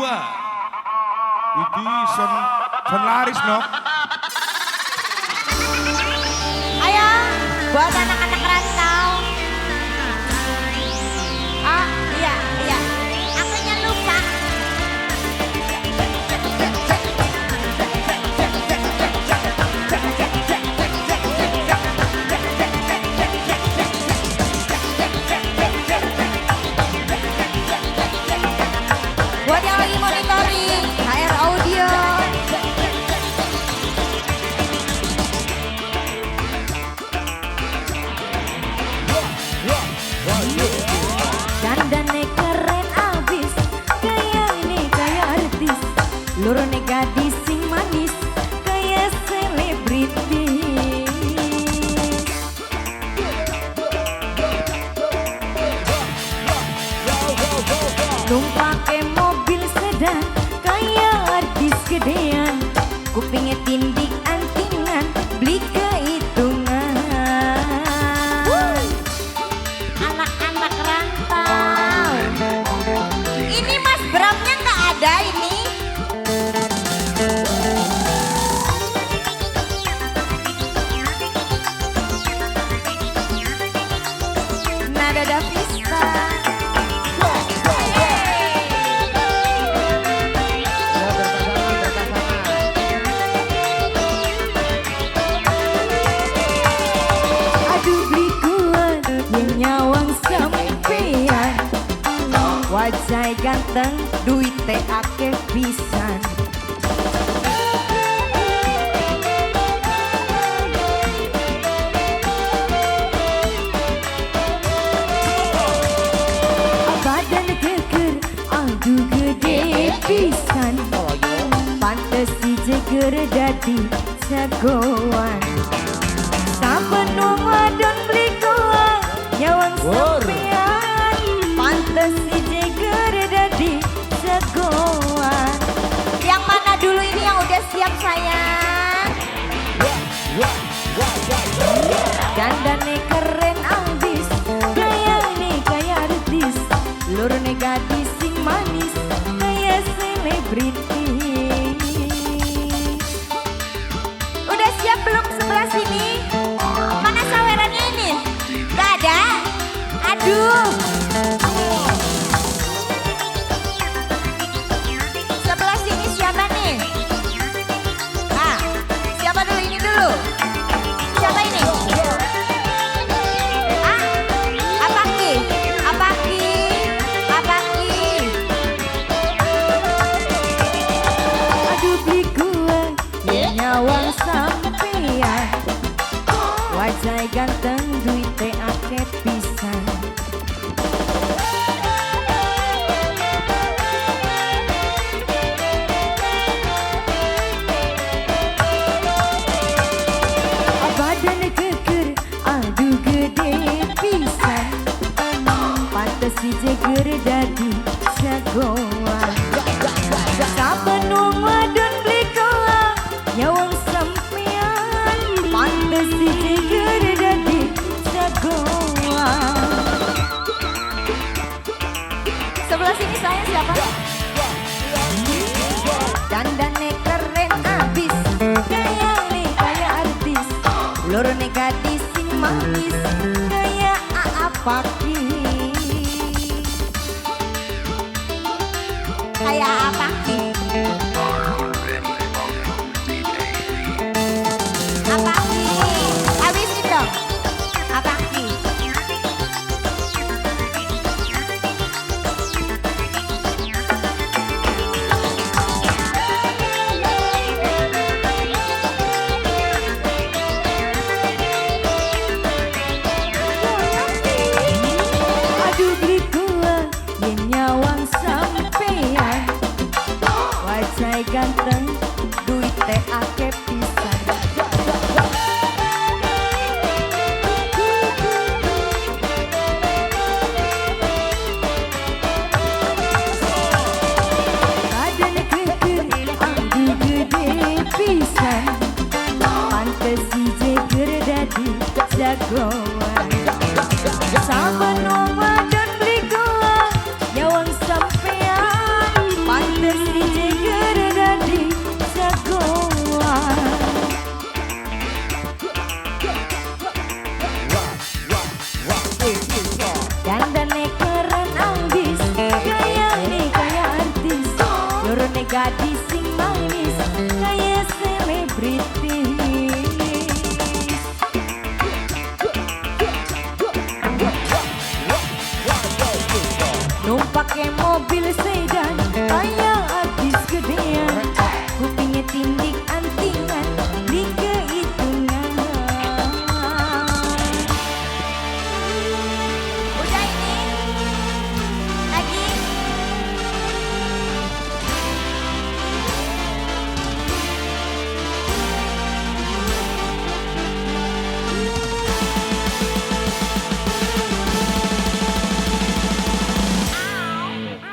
2. Iki son laris no. Ayo buat anak-anak rantau. Ah iya iya, akunya lupa. Buat yang lagi monitoring HR Audio. Dandane keren abis, kayak ini kayak artis, lurune gadis sing manis, kayak selebriti. Numpake mobil sedan, kayak artis gedean, kupingnya tindik antingan, beli kehitungan. Anak-anak rantau. Ini Mas Bramnya nggak ada ini. Nada Davista. Aduh beli kuat yang nyawang sampean, wajah ganteng duite akeh pisan. Badan keker aduh gede pisan, pantes si jeger dadi jagoan. Saben wong wadon beli kuat nyawang sampean, pantes si jeger dadi jagoan. Yang mana dulu ini yang udah siap sayang? Dandane keren abis, gaya ini kayak artis, lurune gadis sing manis, kayak selebriti. Udah siap belum sebelah sini? Mana sawerannya ini? Gak ada? Aduh. Sebelah sini siapa nih? Ah, siapa dulu ini dulu? Siapa ini? Ah, apa ki? Apa ki? Apa ki? Aduh beli gua nyawang sampean, wajah ganteng duite akeh pisan. Badan keker aduh gede pisan, pantes si jeger dadi jagoan. Saben wong wadon beli kuat nyawang sampean, pantes si jeger dadi jagoan. Sebelah sini saya siapa? Dandane keren abis, gaya nih kayak artis, lurune gadis sing manis, kayak apa ki? Kayak apa ki? Apa ki? Habisin dong. Apa ki? Aduh beli gua yen nyawang sampean, wajah ganteng duite akeh pisan. Badan keker aduh gede pisan, pantes si jeger dadi jagoan. Saben wong wadon beli gua nyawang sampean, pantes Terus dijeger dadi jagoan. Dandane keren ambis, gayane kaya artis. Lorone gadis sing manis.